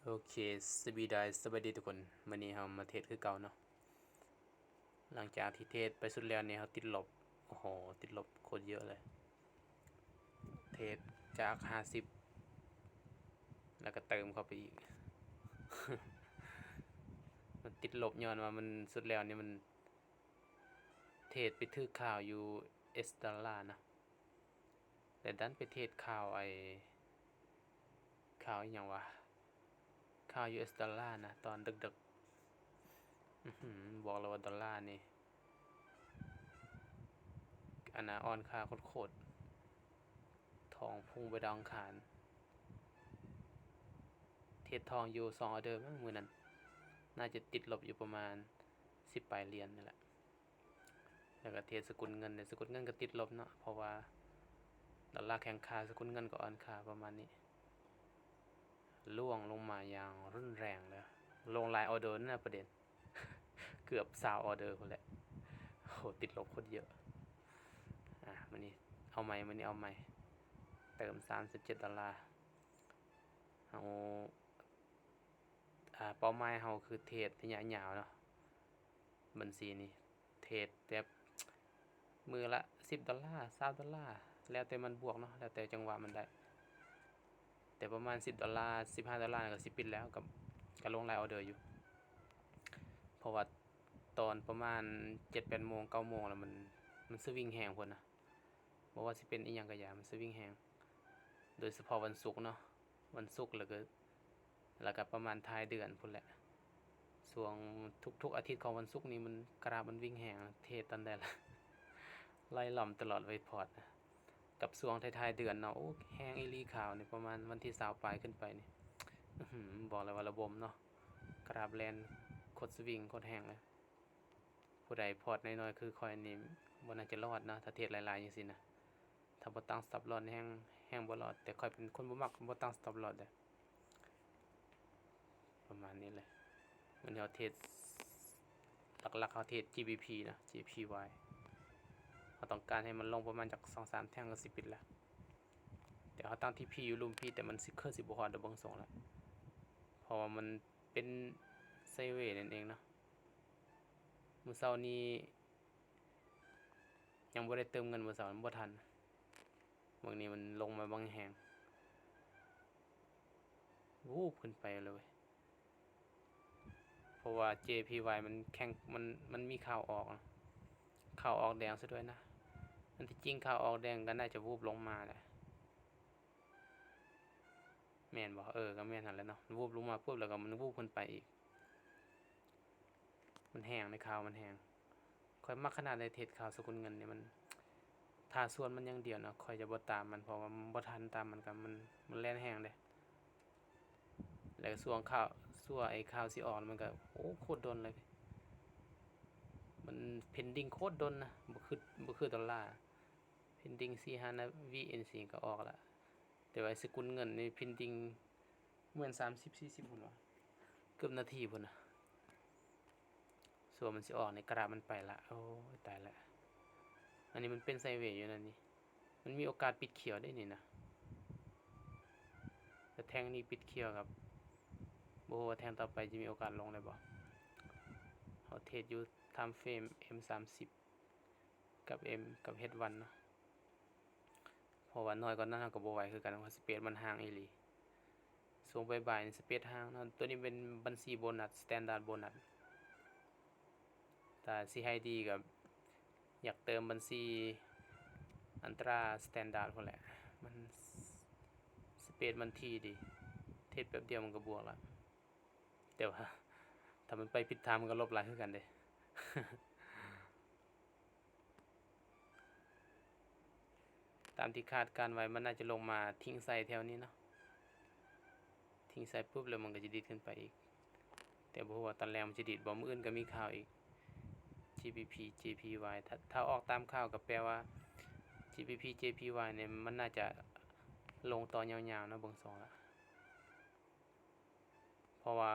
ໂອເຄ ສະບາຍດີ ສະບາຍດີທຸກຄົນ. ມື້ນີ້ເຮົາມາເທຣດຄືເກົ່າເນາະ. ຫຼັງຈາກທີ່ເທຣດໄປສຸດແລ້ວນີ້ ເຮົາຕິດລົບ. ໂອ້ໂຫ ຕິດລົບໂຄດເຍອະເລີຍ. ເທຣດຈາກຫ້າສິບ ແລ້ວກໍເຕີມເຂົ້າໄປອີກ. ມັນຕິດລົບຍ້ອນວ່າມັນ ສຸດແລ້ວນີ້ມັນເທຣດໄປຖືກຂ່າວ ຢູເອສ ດອລລານະ. ແລະ ດັນໄປເທຣດຂ່າວໄອ້ ຂ່າວອີ່ຫຍັງວະ ຂ່າວ ຢູເອສ ດອລລານະ ຕອນດຶກໆ. ອືຫື ບອກເລີຍວ່າດອລລານີ້ ອັນນ່າ ອ່ອນຄ່າໂຄດໆ. ທອງພຸ່ງໄປດາວອັງຄານ. ເທຣດທອງຢູ່ສອງອໍເດີ ມື້ນັ້ນ ໜ້າຈະຕິດລົບຢູ່ປະມານສິບປາຍຫຼຽນນີ້ແຫຼະ. ແລ້ວກໍເທຣດສະກຸນເງິນ ແລະ ສະກຸນເງິນກໍຕິດລົບເນາະ ເພາະວ່າດອລລາແຂງຄ່າ ສະກຸນເງິນກໍອ່ອນຄ່າ ປະມານນີ້. ລ່ວງລົງມາຢ່າງຮຸນແຮງເລີຍ. ລົງຫຼາຍອໍເດີນະ ປະເດັນ ເກືອບຊາວອໍເດີພຸ້ນແຫຼະ. ໂອ້ ຕິດລົບໂຄດເຍອະ. ອາ ມື້ນີ້ເອົາໃໝ່ ມື້ນີ້ເອົາໃໝ່ ເຕີມສາມສິບເຈັດດອລລາ. ເຮົາ ອາ ເປົ້າໝາຍເຮົາຄືເທຣດໄລຍະຍາວເນາະ ບັນຊີນີ້. ເທຣດແບບມື້ລະສິບດອລລາ ຊາວດອລລາ ແລ້ວແຕ່ມັນບວກເນາະ ແລ້ວແຕ່ຈັງຫວະມັນໄດ້. ແຕ່ປະມານສິບດອລລາ ສິບຫ້າດອລລາກໍຊິປິດແລ້ວ ກໍ ກໍລົງຫຼາຍອໍເດີຢູ່ ເພາະວ່າຕອນປະມານເຈັດແປດໂມງ ເກົ້າໂມງແລ້ວ ມັນ ມັນສະວິງແຮງໂພດນະ. ບໍ່ວ່າຊິເປັນອີ່ຫຍັງກໍຢ່າ ມັນສະວິງແຮງ ໂດຍສະເພາະວັນສຸກເນາະ ວັນສຸກ ແລ້ວກໍ ແລ້ວກໍປະມານທ້າຍເດືອນພຸ້ນແຫຼະ. ຊ່ວງທຸກໆອາທິດຂອງວັນສຸກນີ້ ມັນ ກຣາຟມັນວິ່ງແຮງ ເທຣດຕອນໃດລະ ໄລ່ລຳຕະຫຼອດເວີຍພອດ. ກັບຊ່ວງທ້າຍໆເດືອນເນາະ ໂອ້ ແຮງອີ່ຫຼີ ຂ່າວນີ້ ປະມານວັນທີຊາວປາຍຂຶ້ນໄປນີ້ ອືຫື ບອກເລີຍວ່າລະບົມເນາະ ກຣາຟແລ່ນໂຄດສະວິງ ໂຄດແຮງເລີຍ. ຜູ້ໃດພອດນ້ອຍໆຄືຂ້ອຍນີ້ ບໍ່ໜ້າຈະລອດເນາະ ຖ້າເທຣດຫຼາຍໆຈັ່ງຊີ້ນະ. ຖ້າບໍ່ຕັ້ງສະຕັອບລອດແຮງ ແຮງບໍ່ລອດ. ແຕ່ຂ້ອຍເປັນຄົນບໍ່ມັກບໍ່ຕັ້ງສະຕັອບລອດເດ້. ປະມານນີ້ແຫຼະ. ມື້ນີ້ເຮົາເທຣດ ຫຼັກໆເຮົາເທຣດ ຈີ ບີ ພີ ເນາະ ຈີ ພີ ວາຍ. ເຮົາຕ້ອງການໃຫ້ມັນລົງປະມານຈັກສອງສາມແທ່ງກໍຊິປິດລະ. ແຕ່ເຮົາຕັ້ງ ທີ ພີ ຢູ່ລຸ່ມພີ້ ແຕ່ມັນຊິ ຄືຊິບໍ່ຮອດດອກ ເບິ່ງຊົງລະ ເພາະວ່າມັນເປັນໄຊເວນັ້ນເອງເນາະ. ມື້ເຊົ້ານີ້ຍັງບໍ່ໄດ້ເຕີມເງິນ ມື້ເຊົ້າບໍ່ທັນ. ເບິ່ງນີ້ ມັນລົງມາບັງແຮງ ວູບຂຶ້ນໄປເລີຍເວີຍ. ເພາະວ່າ ເຈ ພີ ວາຍ ມັນແຂ່ງ ມັນ ມັນມີຂ່າວອອກເນາະ ຂ່າວອອກແດງຊະດ້ວຍນະ. ອັນທີ່ຈິງຂ່າວອອກແດງກໍໜ້າຈະວູບລົງມາແຫຼະ. ແມ່ນບໍ່? ເອີ ກໍແມ່ນຫັ້ນແຫຼະເນາະ. ວູບລົງມາປຸບ ແລ້ວກໍມັນວູບຂຶ້ນໄປອີກ. ມັນແຮງເດ້ ຂ່າວມັນແຮງ. ຂ້ອຍມັກຂະໜາດໃດ ເທຣດຂ່າວສະກຸນເງິນນີ້ ມັນ ຖ້າສ່ວນມັນຢ່າງດຽວເນາະ ຂ້ອຍຈະບໍ່ຕາມມັນ ເພາະວ່າມັນບໍ່ທັນຕາມມັນ ກໍມັນ ມັນແລ່ນແຮງເດ້. ແລ້ວກໍຊ່ວງຂ່າວ ຊົ່ວໄອ້ຂ່າວຊິອອກ ມັນກໍ ໂອ້ ໂຄດດົນເລີຍ. ມັນ ເພັນດິງ ໂຄດດົນນະ ບໍ່ຄື ບໍ່ຄືດອລລາ ເພັນດິງ ສີ່ຫ້ານາ ວິ ເອັນ ຊີ ກໍອອກລະ. ແຕ່ວ່າສະກຸນເງິນນີ້ ເພັນດິງ ແມ່ນສາມສິບ ສີ່ສິບພຸ້ນຫວາ ເກືອບນາທີພຸ້ນນະ. ຊົ່ວມັນຊິອອກນີ້ ກຣາຟມັນໄປລະ. ໂອ້ຍ ຕາຍລະ. ອັນນີ້ມັນເປັນໄຊເວຢູ່ນັ້ນນີ້ ມັນມີໂອກາດປິດຂຽວເດ້ນີ້ນະ. ແຕ່ແທ່ງນີ້ປິດຂຽວ ກັບ ບໍ່ຮູ້ວ່າແທ່ງຕໍ່ໄປຈະມີໂອກາດລົງໄດ້ບໍ່. ເຮົາເທຣດຢູ່ທາມເຟຣມ ເອັມ ສາມສິບ ກັບ ເອັມ ກັບ ເຮັດ ວັນ ເນາະ. ເພາະວ່ານ້ອຍກວ່ານັ້ນເຮົາກໍບໍ່ໄຫວຄືກັນ ເພາະສະເປດມັນຫ່າງອີ່ຫຼີ. ຊ່ວງບ່າຍໆນີ້ສະເປດຫ່າງເນາະ. ໂຕນີ້ເປັນບັນຊີໂບນັດ ສະແຕນດາດໂບນັດ. ຖ້າຊິໃຫ້ດີກໍຢາກເຕີມບັນຊີອັນຕຣາສະແຕນດາດພຸ້ນແຫຼະ. ມັນ ສະເປດມັນຖີ່ດີ. ເທຣດແປັບດຽວມັນກໍບວກລະ. ແຕ່ວ່າຖ້າມັນໄປຜິດທາງ ມັນກໍລົບຫຼາຍຄືກັນເດ້. ຕາມທີ່ຄາດການໄວ້ ມັນໜ້າຈະລົງມາຖິ້ມໃສ່ແຖວນີ້ເນາະ. ຖິ້ມໃສ່ປຸບ ແລ້ວມັນກໍຈະດີດຂຶ້ນໄປອີກ. ແຕ່ບໍ່ຮູ້ວ່າຕອນແລງມັນຈະດີດບໍ່. ມື້ອື່ນກໍມີຂ່າວອີກ ຈີ ບີ ພີ ເຈ ພີ ວາຍ. ຖ້າ ຖ້າອອກຕາມຂ່າວກໍແປວ່າ ຈີ ບີ ພີ ເຈ ພີ ວາຍ ນີ້ ມັນໜ້າຈະລົງຕໍ່ຍາວໆເນາະ ເບິ່ງຊົງລະ. ເພາະວ່າ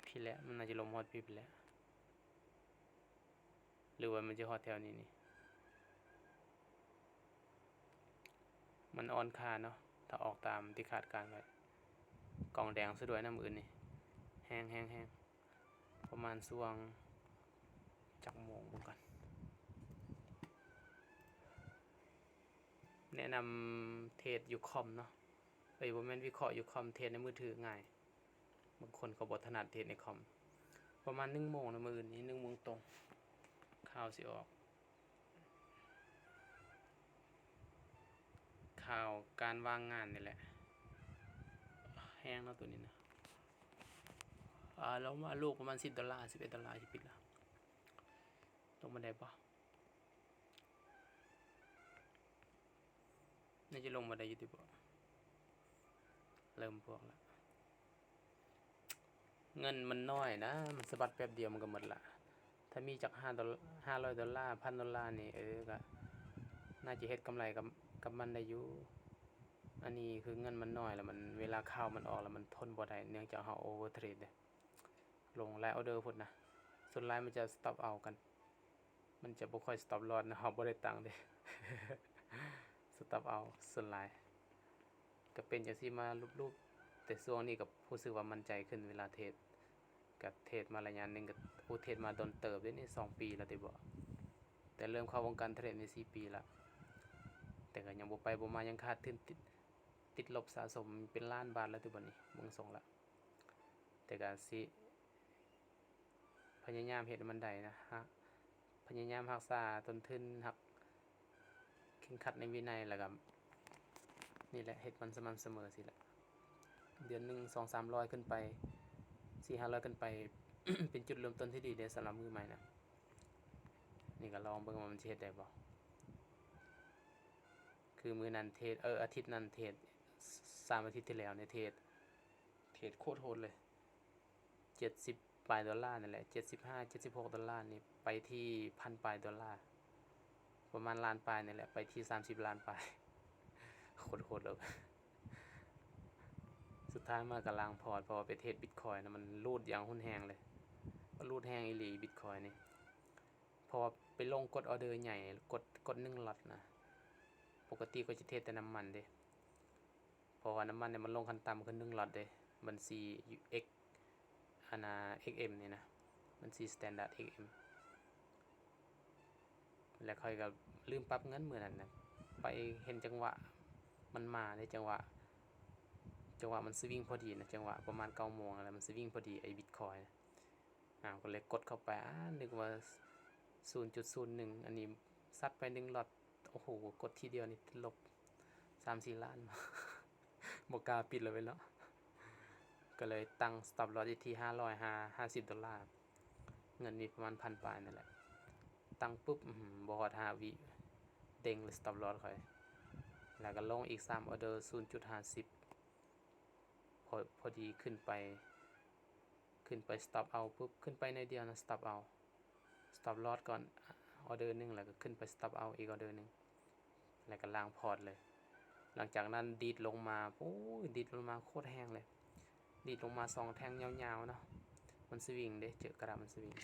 ພີ້ແຫຼະ ມັນໜ້າຈະລົງຮອດພີ້ພຸ້ນແຫຼະ ຫຼືວ່າມັນຈະຮອດແຖວນີ້ນີ້. ມັນອ່ອນຄ່າເນາະ ຖ້າອອກຕາມທີ່ຄາດການໄວ້. ກ້ອງແດງຊະດ້ວຍນະມື້ອື່ນນີ້ ແຮງໆໆ ປະມານຊ່ວງຈັກໂມງເບິ່ງກ່ອນ. ແນະນຳເທຣດຢູ່ຄອມເນາະ ເອີຍ ບໍ່ແມ່ນວິເຄາະຢູ່ຄອມ ເທຣດໃນມືຖືງ່າຍ. ບາງຄົນເຂົາບໍ່ຖະໜັດເທຣດໃນຄອມ. ປະມານໜຶ່ງໂມງນະ ມື້ອື່ນນີ້ ໜຶ່ງໂມງຕົງ ຂ່າວຊິອອກ ຂ່າວການວ່າງງານນີ້ແຫຼະ. ແຮງເນາະໂຕນີ້ນະ. ອາ ລົງມາລູກປະມານສິບໂດລາ ສິບເອັດໂດລາ ຊິປິດລະ. ລົງມາໄດ້ບໍ່? ໜ້າຈະລົງມາໄດ້ຢູ່ຕິບໍ່? ເລີ່ມພວກລະ. ເງິນມັນນ້ອຍນະ ມັນສະບັດແປັບດຽວມັນກໍໝົດລະ. ຖ້າມີຈັກຫ້າໂດ ຫ້າຮ້ອຍໂດລາ ພັນໂດລານີ້ ເອີ ກໍໜ້າຈະເຮັດກຳໄລກັບ ກັບມັນໄດ້ຢູ່. ອັນນີ້ຄືເງິນມັນນ້ອຍ ແລ້ວມັນ ເວລາຂ່າວມັນອອກແລ້ວມັນທົນບໍ່ໄດ້ ເນື່ອງຈາກເຮົາໂອເວີເທຣດເດ້. ລົງຫຼາຍອອເດີພຸ້ນນະ ສ່ວນຫຼາຍມັນຈະສະຕັອບເອົາກັນ ມັນຈະບໍ່ຄ່ອຍສະຕັອບລອດນະ ເຮົາບໍ່ໄດ້ຕັ້ງເດ້ ສະຕັອບເອົາສ່ວນຫຼາຍ. ກໍເປັນຈັ່ງຊີ້ມາລວບໆ ແຕ່ຊ່ວງນີ້ກໍຮູ້ສຶກວ່າໝັ້ນໃຈຂຶ້ນເວລາເທຣດ ກໍເທຣດມາໄລຍະໜຶ່ງ ກໍ ໂອ້ ເທຣດມາດົນເຕີບເດ້ນີ້ ສອງປີແລ້ວຕິບໍ ແຕ່ເລີ່ມເຂົ້າວົງການເທຣດນີ້ສີ່ປີລະ ແຕ່ກໍຍັງບໍ່ໄປບໍ່ມາ ຍັງຂາດທຶນ ຕິດ ຕິດລົບສະສົມເປັນລ້ານບາດແລ້ວຕິບັດນີ້ ເບິ່ງຊົງລະ. ແຕ່ກໍຊິພະຍາຍາມເຮັດໃຫ້ມັນໄດ້ນະ ພະຍາຍາມຮັກສາຕົ້ນທຶນ ຮັກ ເຄັ່ງຄັດໃນວິໄນ ແລ້ວກໍນີ້ແຫຼະ ເຮັດມັນສະໝ່ຳສະເໝີຊີ້ແຫຼະ ເດືອນໜຶ່ງສອງສາມຮ້ອຍຂຶ້ນໄປ ສີ່ຫ້າຮ້ອຍຂຶ້ນໄປ ເປັນຈຸດເລີ່ມຕົ້ນທີ່ດີເດ້ສຳລັບມືໃໝ່ນະ. ນີ້ກໍລອງເບິ່ງວ່າມັນຊິເຮັດໄດ້ບໍ່. ຄືມື້ນັ້ນເທຣດ ເອີ ອາທິດນັ້ນເທຣດ ສາມອາທິດທີ່ແລ້ວນີ້ເທຣດ ເທຣດໂຄດໂຫດເລີຍ ເຈັດສິບປາຍໂດລານີ້ແຫຼະ ເຈັດສິບຫ້າ ເຈັດສິບຫົກໂດລານີ້ ໄປທີ່ພັນປາຍໂດລາ ປະມານລ້ານປາຍນີ້ແຫຼະ ໄປທີ່ສາມສິບລ້ານປາຍ ໂຄດໂຫດເລີຍ. ສຸດທ້າຍມາກໍລ້າງພອດ ເພາະວ່າໄປເທຣດບິດຄອຍນະ ມັນຫຼຸດຢ່າງຮຸນແຮງເລີຍ ມັນຫຼຸດແຮງອີ່ຫຼີບິດຄອຍນີ້. ເພາະວ່າໄປລົງກົດອອເດີໃຫຍ່ ກົດ ກົດໜຶ່ງລັອດນະ ປົກກະຕິກໍຈະເທຣດແຕ່ນ້ຳມັນເດ້ ເພາະວ່ານ້ຳມັນນີ້ມັນລົງຂັ້ນຕ່ຳຄືໜຶ່ງລັອດເດ້ ບັນຊີ X ອັນນ່າ XM ນີ້ນະ ບັນຊີ Standard XM. ແລ້ວຂ້ອຍກໍລືມປັບເງິນມື້ນັ້ນນະ ໄປເຫັນຈັງຫວະມັນມາເດ້ ຈັງຫວະ ຈັງຫວະມັນສະວິງພໍດີນະ ຈັງຫວະປະມານເກົ້າໂມງຫັ້ນແຫຼະ ມັນສະວິງພໍດີໄອ້ບິດຄອຍນະ. ອ້າວ ກໍເລີຍກົດເຂົ້າໄປ ອ້າ ນຶກວ່າສູນຈຸດສູນໜຶ່ງ ອັນນີ້ຊັດໄປໜຶ່ງລັອດ ໂອ້ໂຫ ກົດທີດຽວນີ້ຕິດລົບສາມສີ່ລ້ານ ບໍ່ກ້າປິດແລ້ວເວີຍເນາະ ກໍເລີຍຕັ້ງ stop loss ຢູ່ທີ່ຫ້າຮ້ອຍຫ້າ ຫ້າສິບໂດລາ ເງິນນີ້ປະມານພັນປາຍນີ້ແຫຼະ ຕັ້ງປຶບ ອືຫື ບໍ່ຮອດຫ້າວິ ເດ້ງເລີຍ stop loss ຂ້ອຍ ແລ້ວກໍລົງອີກສາມອອເດີ ສູນຈຸດຫ້າສິບ ພໍ ພໍດີຂຶ້ນໄປ ຂຶ້ນໄປ stop out ປຶບ ຂຶ້ນໄປໜ້ອຍດຽວນະ stop out stop loss ກ່ອນ ອອເດີໜຶ່ງ ແລ້ວກໍຂຶ້ນໄປ stop out ອີກອອເດີໜຶ່ງ ແລ້ວກໍລ້າງພອດເລີຍ. ຫຼັງຈາກນັ້ນດີດລົງມາ ໂອ້ຍ ດີດລົງມາໂຄດແຮງເລີຍ ດີດລົງມາສອງແທ່ງຍາວໆເນາະ ມັນສະວິງເດ້ ເຈີກະດາບມັນສະວິງ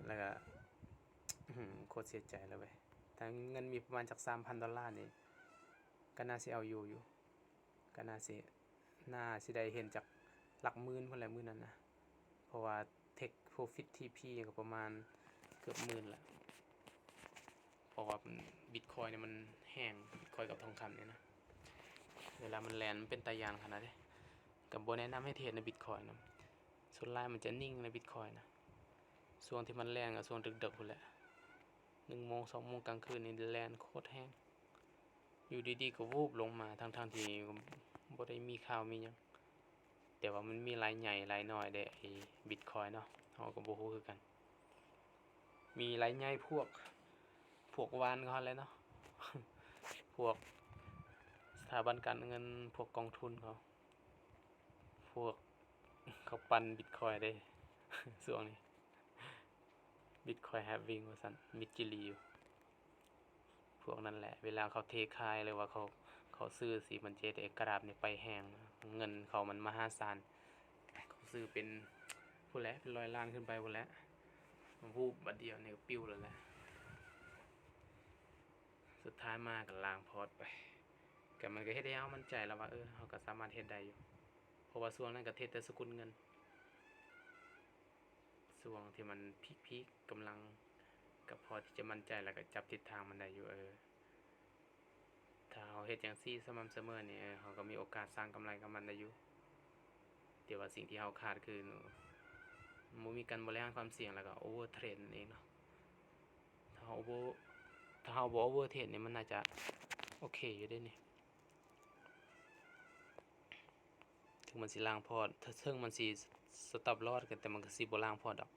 ແລ້ວກໍ ອືຫື ໂຄດເສຍໃຈເລີຍເວີຍ. ຖ້າເງິນມີປະມານຈັກສາມພັນໂດລານີ້ ກໍໜ້າຊິເອົາຢູ່ຢູ່ ກໍໜ້າຊິ ໜ້າຊິໄດ້ເຫັນຈັກຫຼັກໝື່ນພຸ້ນແຫຼະມື້ນັ້ນນະ ເພາະວ່າ take profit ທີພີ ກໍປະມານເກືອບໝື່ນລະ ເພາະວ່າ Bitcoin ນີ້ມັນແຮງ Bitcoin ກັບທອງຄຳນີ້ນະ ເວລາມັນແລ່ນມັນເປັນຕາຢ້ານຂະໜາດໃດ. ກໍບໍ່ແນະນຳໃຫ້ເທຣດໃນ Bitcoin ນຳ ສ່ວນຫຼາຍມັນຈະນິ່ງໃນ Bitcoin ນະ ຊ່ວງທີ່ມັນແລ່ນກໍຊ່ວງເດິກໆພຸ້ນແຫຼະ ໜຶ່ງໂມງ ສອງໂມງກາງຄືນນີ້ແລ່ນໂຄດແຮງ ຢູ່ດີໆກໍວູບລົງມາ ທັງໆທີ່ບໍ່ໄດ້ມີຂ່າວມີຫຍັງ ແຕ່ວ່າມັນມີລາຍໃຫຍ່ລາຍນ້ອຍເດ້ ໄອ້ Bitcoin ເນາະ ເຮົາກໍບໍ່ຮູ້ຄືກັນ ມີລາຍໃຫຍ່ພວກ ພວກວານເຂົາຫັ້ນແຫຼະເນາະ ພວກສະຖາບັນການເງິນ ພວກກອງທຶນເຂົາ ພວກເຂົາປັ່ນ Bitcoin ເດ້ ຊ່ວງນີ້ Bitcoin halving ວ່າຊັ້ນ ມິດຈີລີຢູ່ ພວກນັ້ນແຫຼະ ເວລາເຂົາເທຂາຍ ຫຼືວ່າເຂົາ ເຂົາຊື້ຊີ້ ມັນຈະເຮັດໃຫ້ກຣາຟນີ້ໄປແຮງ ເງິນເຂົາມັນມະຫາສານ ເຂົາຊື້ເປັນ ພຸ້ນແຫຼະ ເປັນຮ້ອຍລ້ານຂຶ້ນໄປພຸ້ນແຫຼະ ວູບບາດດຽວນີ້ກໍປິວແລ້ວແຫຼະ. ສຸດທ້າຍມາກໍລ້າງພອດໄປ ກ ກະມັນກະເຮັດໃຫ້ເຮົາໝັ້ນໃຈແລ້ວວ່າ ເອີ ເຮົາກະສາມາດເຮັດໄດ້ຢູ່ ເພາະວ່າຊ່ວງນັ້ນກະເທຣດແຕ່ສະກຸນເງິນ ຊ່ວງທີ່ມັນພີກໆ ກຳລັງ ກະພໍທີ່ຈະໝັ້ນໃຈ ແລ້ວກະຈັບທິດທາງມັນໄດ້ຢູ່ ເອີ ຖ້າເຮົາເຮັດຈັ່ງຊີ້ສະໝ່ຳສະເໝີນີ້ ເອີ ເຮົາກະມີໂອກາດສ້າງກຳໄລກັບມັນໄດ້ຢູ່ ແຕ່ວ່າສິ່ງທີ່ເຮົາຂາດຄື ບໍ່ມີການບໍລິຫານຄວາມສ່ຽງ ແລ້ວກະໂອເວີເທຣດນັ້ນເອງເນາະ. ຖ້າເຮົາບໍ່ ຖ້າເຮົາບໍ່ໂອເວີເທຣດນີ້ ມັນໜ້າຈະໂອເຄຢູ່ເດ້ນີ້ ເຖິງມັນຊິລ້າງພອດ ເຖິງມັນຊິສະຕັອບລອສ ກະ ແຕ່ມັນກະຊິບໍ່ລ້າງພອດດອກ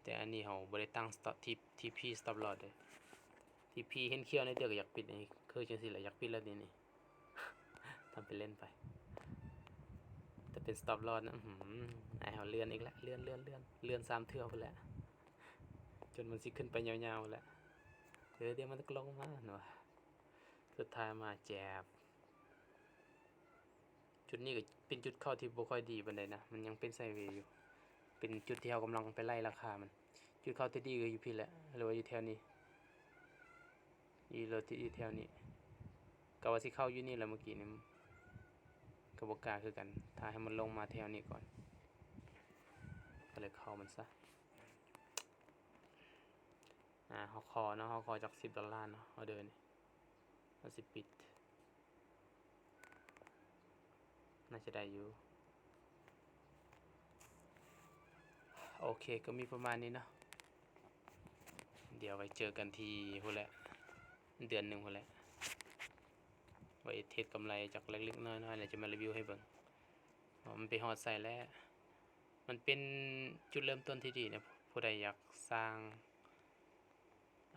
ແຕ່ອັນນີ້ເຮົາບໍ່ໄດ້ຕັ້ງສະຕັອບ ທີ ທີພີສະຕັອບລອສເດ້ ທີພີເຫັນຂຽວໜ້ອຍດຽວກະຢາກປິດ ນີ້ຄືຈັ່ງຊີ້ແຫຼະ ຢາກປິດແລ້ວເດນີ້ ທຳເປັນຫຼິ້ນໄປ ແຕ່ເປັນສະຕັອບລອສນະ ອື ອ້າຍເຮົາເລື່ອນອີກແລ້ວ ເລື່ອນ ເລື່ອນ ເລື່ອນ ເລື່ອນສາມເທື່ອພຸ້ນແຫຼະ ຈົນມັນຊິຂຶ້ນໄປຍາວໆແຫຼະ ເອີ ດຽວມັນກະລົງມາຫັ້ນວ່າ ສຸດທ້າຍມາແຈບ ຈຸດນີ້ກະເປັນຈຸດເຂົ້າທີ່ບໍ່ຄ່ອຍດີປານໃດນະ ມັນຍັງເປັນໄຊເວຢູ່ ເປັນຈຸດທີ່ເຮົາກຳລັງໄປໄລ່ລາຄາມັນ ຈຸດເຂົ້າທີ່ດີກະຢູ່ພີ້ແຫຼະ ຫຼືວ່າຢູ່ແຖວນີ້ ຢູ່ ຢູ່ແຖວນີ້ ກະວ່າຊິເຂົ້າຢູ່ນີ້ແຫຼະ ມື້ກີ້ນີ້ກະບໍ່ກ້າຄືກັນ ຖ້າໃຫ້ມັນລົງມາແຖວນີ້ກ່ອນ ກະເລີຍເຂົ້າມັນຊະ ອາ ເຮົາຂໍເນາະ ເຮົາຂໍຈັກສິບດອນລາເນາະ ອໍເດີນີ້ ເຮົາຊິປິດ ໜ້າຈະໄດ້ຢູ່ ໂອເຄ ກະມີປະມານນີ້ເນາະ ດຽວໄວ້ເຈີກັນທີ່ພຸ້ນແຫຼະ ເດືອນໜຶ່ງພຸ້ນແຫຼະ ໄວ້ເທຣດກຳໄລຈັກເລັກໆນ້ອຍໆ ແລ້ວຈະມາຣີວິວໃຫ້ເບິ່ງວ່າມັນໄປຮອດໃສແລ້ວ ມັນເປັນຈຸດເລີ່ມຕົ້ນທີ່ດີນະ ຜູ້ໃດຢາກສ້າງ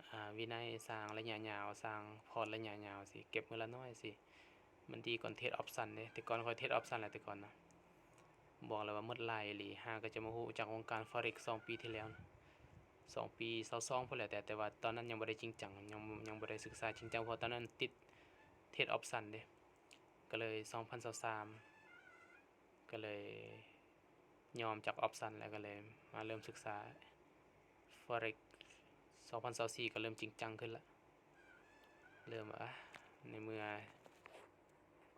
ອາ ວິໄນ ສ້າງໄລຍະຍາວ ສ້າງພອດໄລຍະຍາວ ຊິເກັບມື້ລະໜ້ອຍ ຊິມັນດີກວ່າເທຣດອອບຊັນເດ້ ແຕ່ກ່ອນຂ້ອຍເທຣດອອບຊັນແຫຼະ ແຕ່ກ່ອນນະ ບອກເລີຍວ່າໝົດຫຼາຍອີ່ຫຼີ ຫາກະຈະມາຮູ້ຈັກວົງການ Forex ສອງປີທີ່ແລ້ວ ສອງປີຊາວສອງພຸ້ນແຫຼະ ແຕ່ ແຕ່ວ່າຕອນນັ້ນຍັງບໍ່ໄດ້ຈິງຈັງ ຍັງ ຍັງບໍ່ໄດ້ສຶກສາຈິງຈັງ ເພາະຕອນນັ້ນຕິດເທຣດອອບຊັນເດ້ ກະເລີຍ ສອງພັນຊາວສາມ ກະເລີຍຍອມຈາກອອບຊັນ ແລ້ວກະເລີຍມາເລີ່ມສຶກສາ Forex ສອງພັນຊາວສີ່ ກະເລີ່ມຈິງຈັງຂຶ້ນລະ ເລີ່ມວ່າ ໃນເມື່ອ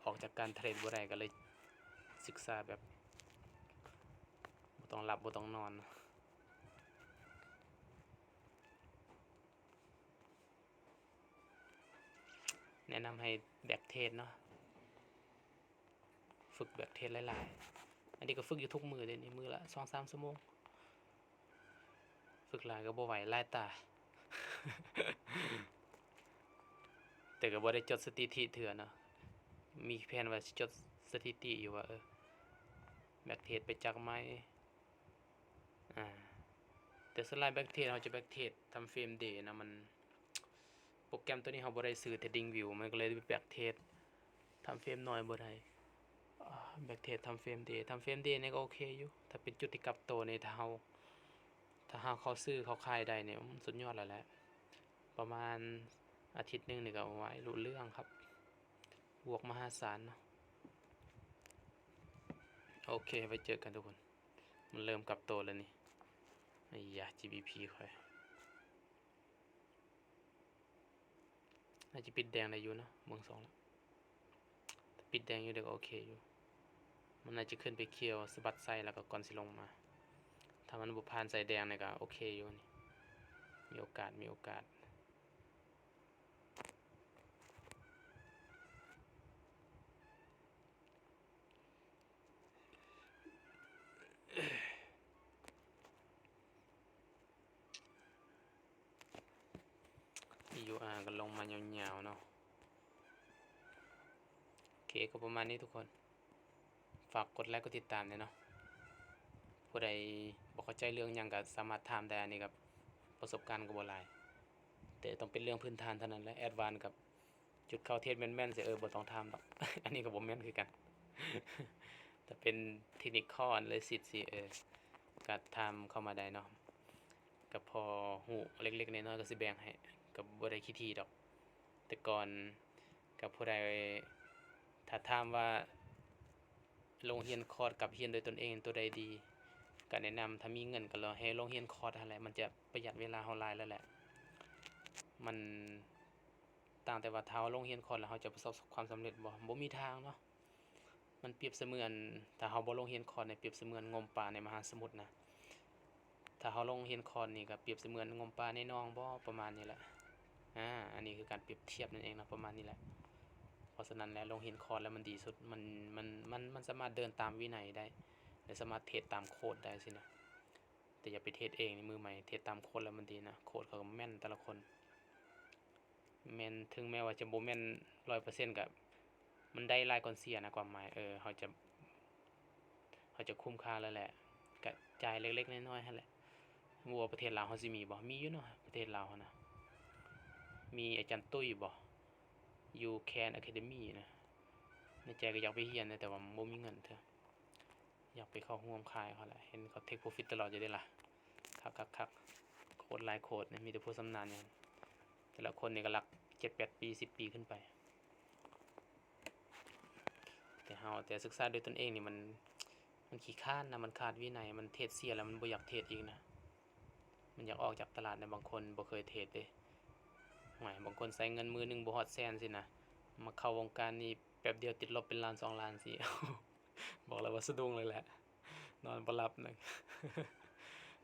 ອອກຈາກການເທຣດບໍ່ໄດ້ ກະເລີຍສຶກສາແບບບໍ່ຕ້ອງຫຼັບບໍ່ຕ້ອງນອນ ແນະນຳໃຫ້ແບັກເທຣດເນາະ ຝຶກແບັກເທຣດຫຼາຍໆ ອັນນີ້ກະຝຶກຢູ່ທຸກມື້ເດນີ້ ມື້ລະສອງສາມຊົ່ວໂມງ ຝຶກຫຼາຍກະບໍ່ໄຫວ ຫຼາຍຕາ ແຕ່ກະບໍ່ໄດ້ຈົດສະຖິຕິເທື່ອເນາະ ມີແຜນວ່າຊິຈົດສະຖິຕິຢູ່ວ່າ ເອີ ແບັກເທຣດໄປຈັກໄມ້ ອາ ແຕ່ສ່ວນຫຼາຍແບັກເທຣດ ເຮົາຈະແບັກເທຣດທຳເຟຣມເດນະ ມັນ ໂປຣແກຣມໂຕນີ້ເຮົາບໍ່ໄດ້ຊື້ TradingView ມັນກະເລີຍແບັກເທຣດທຳເຟຣມນ້ອຍບໍ່ໄດ້ ອາ ແບັກເທຣດທຳເຟຣມເດ ທຳເຟຣມເດນີ້ກະໂອເຄຢູ່ ຖ້າເປັນຈຸດທີ່ກັບໂຕນີ້ ຖ້າເຮົາ ຖ້າເຮົາເຂົ້າຊື້ເຂົ້າຂາຍໄດ້ນີ້ ອືມ ສຸດຍອດແລ້ວແຫຼະ ປະມານອາທິດໜຶ່ງນີ້ກະ ໂອ້ຍ ຮູ້ເລື່ອງຄັບ ບວກມະຫາສານເນາະ ໂອເຄ ໄວ້ເຈີກັນທຸກຄົນ ມັນເລີ່ມກັບໂຕແລ້ວນີ້ ໄອ້ຢາ GBP ຂ້ອຍ ໜ້າຈະປິດແດງໄດ້ຢູ່ເນາະ ເບິ່ງຊົງແລ້ວ ປິດແດງຢູ່ ແຕ່ກະໂອເຄຢູ່ ມັນໜ້າຈະຂຶ້ນໄປຂຽວສະບັດໄຊ ແລ້ວກະກ່ອນຊິລົງມາ ຖ້າມັນບໍ່ຜ່ານໄຊແດງນີ້ກະໂອເຄຢູ່ນີ້ ມີໂອກາດ ມີໂອກາດ. ອີຢູອາ ກະລົງມາຍາວໆເນາະ ໂອເຄ ກະປະມານນີ້ທຸກຄົນ ຝາກກົດໄລກົດຕິດຕາມແດ່ເນາະ ຜູ້ໃດບໍ່ເຂົ້າໃຈເລື່ອງຫຍັງກະສາມາດຖາມໄດ້ ອັນນີ້ກະປະສົບການກະບໍ່ຫຼາຍ ແຕ່ຕ້ອງເປັນເລື່ອງພື້ນຖານເທົ່ານັ້ນແຫຼະ ແອດວານກັບ ຈຸດເຂົ້າເທຣດແມ່ນໆ ຊິ ເອີ ບໍ່ຕ້ອງຖາມດອກ ອັນນີ້ກະບໍ່ແມ່ນຄືກັນ ແຕ່ເປັນເທັກນິກຄໍ ອານາລິຊິສ ຊິ ເອີ ກະຖາມເຂົ້າມາໄດ້ເນາະ ກະພໍຮູ້ເລັກໆນ້ອຍໆ ກະຊິແບ່ງໃຫ້ ກະບໍ່ໄດ້ຂີ້ຖີ່ດອກ ແຕ່ກ່ອນກະຜູ້ໃດ ຖ້າຖາມວ່າລົງຮຽນຄອດກັບຮຽນໂດຍຕົນເອງໂຕໃດດີ ກະແນະນຳ ຖ້າມີເງິນກະລອງໃຫ້ລອງຮຽນຄອດຫັ້ນແຫຼະ ມັນຈະປະຢັດເວລາເຮົາຫຼາຍແລ້ວແຫຼະ ມັນ ຕ່າງແຕ່ວ່າຖ້າເຮົາລົງຮຽນຄອດແລ້ວເຮົາຈະປະສົບຄວາມສຳເລັດບໍ່? ບໍ່ມີທາງເນາະ. ມັນປຽບສະເໝືອນ ຖ້າເຮົາບໍ່ລົງຮຽນຄອດນີ້ ປຽບສະເໝືອນງົມປາໃນມະຫາສະໝຸດນະ. ຖ້າເຮົາລົງຮຽນຄອດນີ້ກໍປຽບສະເໝືອນງົມປາໃນໜອງບໍ? ປະມານນີ້ແຫຼະ. ອາ ອັນນີ້ຄືການປຽບທຽບນັ້ນເອງເນາະ ປະມານນີ້ແຫຼະ. ເພາະສະນັ້ນແຫຼະ ລົງຮຽນຄອດແລ້ວມັນດີສຸດ ມັນ ມັນ ມັນ ມັນສາມາດເດີນຕາມວິໄນໄດ້ ແລະ ສາມາດເທຣດຕາມໂຄດໄດ້ຊີ້ນະ. ແຕ່ຢ່າໄປເທຣດເອງ ໃນມືໃໝ່ເທຣດຕາມໂຄດແລ້ວມັນດີນະ ໂຄດເຂົາກໍແມ່ນແຕ່ລະຄົນ ແມ່ນ ເຖິງແມ້ວ່າຈະບໍ່ແມ່ນຮ້ອຍເປີເຊັນກໍມັນໄດ້ຫຼາຍກ່ອນເສຍນະ ຄວາມໝາຍ ເອີ ເຮົາຈະ ເຮົາຈະຄຸ້ມຄ່າແລ້ວແຫຼະ ກະຈ່າຍເລັກໆນ້ອຍໆຫັ້ນແຫຼະ. ບໍ່ວ່າປະເທດລາວເຮົາຊິມີບໍ່? ມີຢູ່ເນາະ ປະເທດລາວເຮົານະ ມີອາຈານຕຸ້ຍບໍ່? ຢູ່ Khan Academy ນະ ໃນໃຈກໍຢາກໄປຮຽນນະ ແຕ່ວ່າບໍ່ມີເງິນເທື່ອ. ຢາກໄປເຂົ້າຮ່ວມຄ້າຍເຂົາແຫຼະ ເຫັນເຂົາ take profit ຕະຫຼອດຢູ່ເດ້ລະ ຄັກໆໆ ໂຄດຫຼາຍໂຄດນີ້ ມີແຕ່ຜູ້ຊຳນານຢູ່ ແຕ່ລະຄົນນີ້ກໍຫຼັກເຈັດແປດປີ ສິບປີຂຶ້ນໄປ. ແຕ່ເຮົາ ແຕ່ສຶກສາດ້ວຍຕົນເອງນີ້ມັນ ມັນຂີ້ຄ້ານນະ ມັນຂາດວິໄນ ມັນເທຣດເສຍແລ້ວມັນບໍ່ຢາກເທຣດອີກນະ. ມັນຢາກອອກຈາກຕະຫຼາດນະ ບາງຄົນບໍ່ເຄີຍເທຣດເດ້. ໂອ້ຍ ບາງຄົນໃຊ້ເງິນມື້ໜຶ່ງບໍ່ຮອດແສນຊີ້ນະ ມາເຂົ້າວົງການນີ້ແປັບດຽວຕິດລົບເປັນລ້ານສອງລ້ານຊີ້. ບອກແລ້ວວ່າສະດຸ້ງເລີຍແຫຼະ ນອນບໍ່ຫຼັບນະ.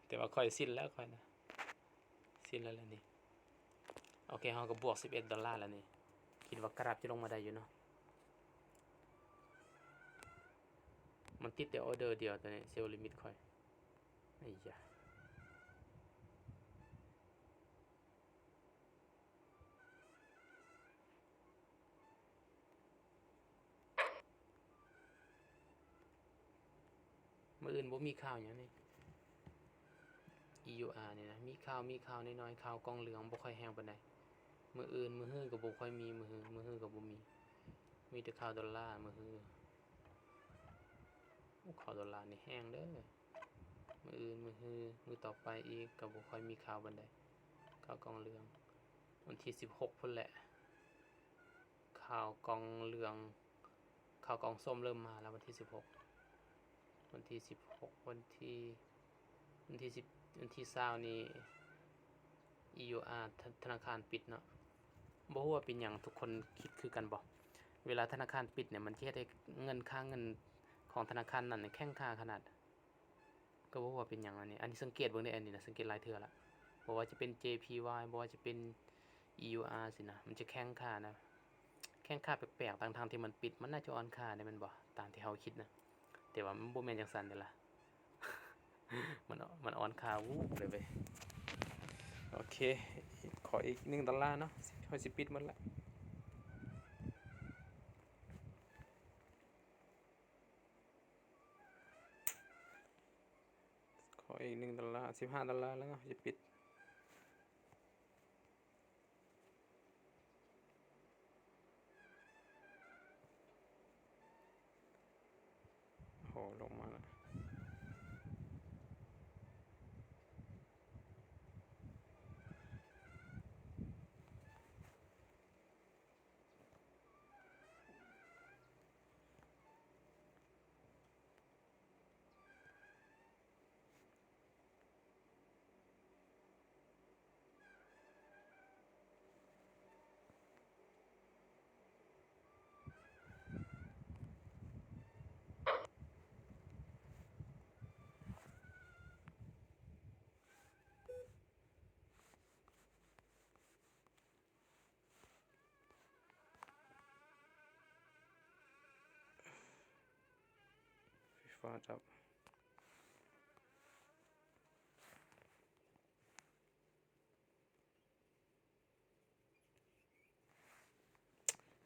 ແຕ່ວ່າຂ້ອຍຊິນແລ້ວ ຂ້ອຍນະ ຊິນແລ້ວແຫຼະນີ້. ໂອເຄ ເຮົາກໍບວກສິບເອັດໂດລາແລ້ວນີ້ ຄິດວ່າກຣາບຈະລົງມາໄດ້ຢູ່ເນາະ. ມັນຕິດແຕ່ອໍເດີດຽວ ຕອນນີ້ sell limit ຂ້ອຍ ໄອ້ຢາ. ມື້ອື່ນບໍ່ມີຂ່າວຫຍັງນີ້ EUR ນີ້ນະ ມີຂ່າວ ມີຂ່າວນ້ອຍໆ ຂ່າວກ່ອງເຫຼືອງ ບໍ່ຄ່ອຍແຮງປານໃດ. ມື້ອື່ນ ມື້ຮືກໍບໍ່ຄ່ອຍມີ ມື້ຮື ມື້ຮືກໍບໍ່ມີ ມີແຕ່ຂ່າວໂດລາ ມື້ຮື. ໂອ້ ຂ່າວໂດລານີ້ແຮງເດີ້. ມື້ອື່ນ ມື້ຮື ມື້ຕໍ່ໄປອີກກໍບໍ່ຄ່ອຍມີຂ່າວປານໃດ ຂ່າວກ່ອງເຫຼືອງ. ວັນທີສິບຫົກພຸ້ນແຫຼະ ຂ່າວກ່ອງເຫຼືອງ ຂ່າວກ່ອງສົ້ມເລີ່ມມາແລ້ວ ວັນທີສິບຫົກ ວັນທີສິບຫົກ ວັນທີ ວັນທີສິບ ວັນທີຊາວນີ້ EUR ທະ ທະນາຄານປິດເນາະ. ບໍ່ຮູ້ວ່າເປັນຫຍັງ ທຸກຄົນຄິດຄືກັນບໍ່? ເວລາທະນາຄານປິດນີ້ ມັນຈະເຮັດໃຫ້ເງິນ ຄ່າເງິນຂອງທະນາຄານນັ້ນແຂງຄ່າຂະໜາດ. ກໍບໍ່ຮູ້ວ່າເປັນຫຍັງອັນນີ້ ອັນນີ້ສັງເກດເບິ່ງເດ້ ອັນນີ້ນະ ສັງເກດຫຼາຍເທື່ອລະ ບໍ່ວ່າຈະເປັນ JPY ບໍ່ວ່າຈະເປັນ EUR ຊີ້ນະ ມັນຈະແຂງຄ່ານະ ແຂງຄ່າແປກໆ ທັງໆທີ່ມັນປິດ ມັນໜ້າຈະອ່ອນຄ່າເດ້ແມ່ນບໍ່? ຕາມທີ່ເຮົາຄິດນະ ແຕ່ວ່າມັນບໍ່ແມ່ນຈັ່ງຊັ້ນເດ້ລະ ມັນ ມັນອ່ອນຄ່າວູບເລີຍເວີຍ. ໂອເຄ ຂໍອີກໜຶ່ງໂດລາເນາະ ຂ້ອຍຊິປິດໝົດລະ. ຂໍອີກໜຶ່ງໂດລາ ສິບຫ້າໂດລາແລ້ວເນາະ ຈະປິດ. ໂອ້ ລົງມາແລ້ວ. ໄຟຟ້າດັບ.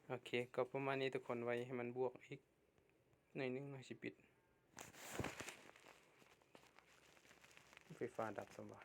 ໂອເຄ ກໍປະມານນີ້ທຸກຄົນ ໄວ້ໃຫ້ມັນບວກອີກໜ້ອຍໜຶ່ງ ເຮົາຊິປິດ. ໄຟຟ້າດັບຊັ້ນຫວາ?